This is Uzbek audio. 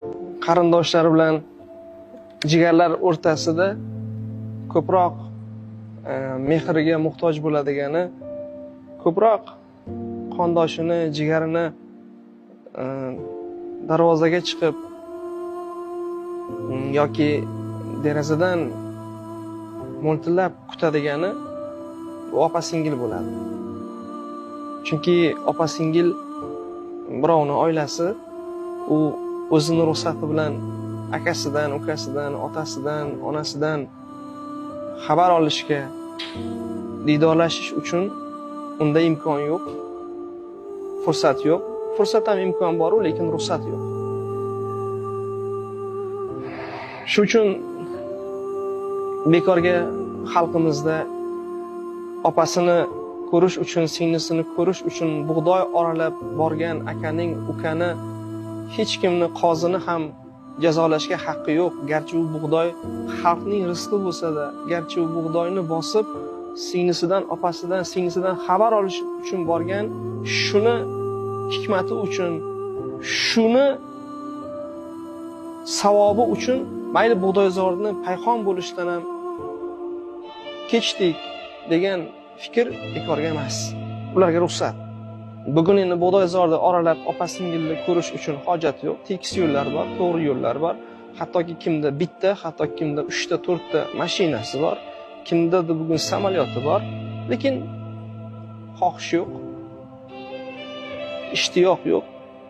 Qarindoshlar bilan jigarlar o'rtasida ko'proq mehriga muhtoj bo'ladigani, ko'proq qondoshini, jigarini darvozaga chiqib yoki derazadan mo'ltillab kutadigani bu opa-singil bo'ladi. Chunki opa-singil birovning oilasi, u o'zini ruxsati bilan akasidan, ukasidan, otasidan, onasidan xabar olishga, diydorlashish uchun unda imkon yo'q, fursat yo'q. Fursat ham imkon bor-u, lekin ruxsat yo'q. Shu uchun bekorga xalqimizda opasini ko'rish uchun, singlisini ko'rish uchun bug'doy oralab borgan akaning, ukani hech kimni, qozini ham jazolashga haqqi yo'q. Garchi u bug'doy xalqning rizqi bo'lsa-da, garchi u bug'doyni bosib singlisidan, opasidan, singlisidan xabar olish uchun borgan, shuni hikmati uchun, shuni savobi uchun mayli bug'doyzorni payhon bo'lishdan ham kechdik degan fikr bekorga emas. Ularga ruxsat. Bugun endi bug'doyzorni oralab opa-singilni ko'rish uchun hojat yo'q. Tekis yo'llar bor, to'g'ri yo'llar bor. Hattoki kimda bitta, hattoki kimda 3ta, 4ta mashinasi bor, kimdadir bugun samolyoti bor, lekin xohish yo'q, ishtiyoq yo'q.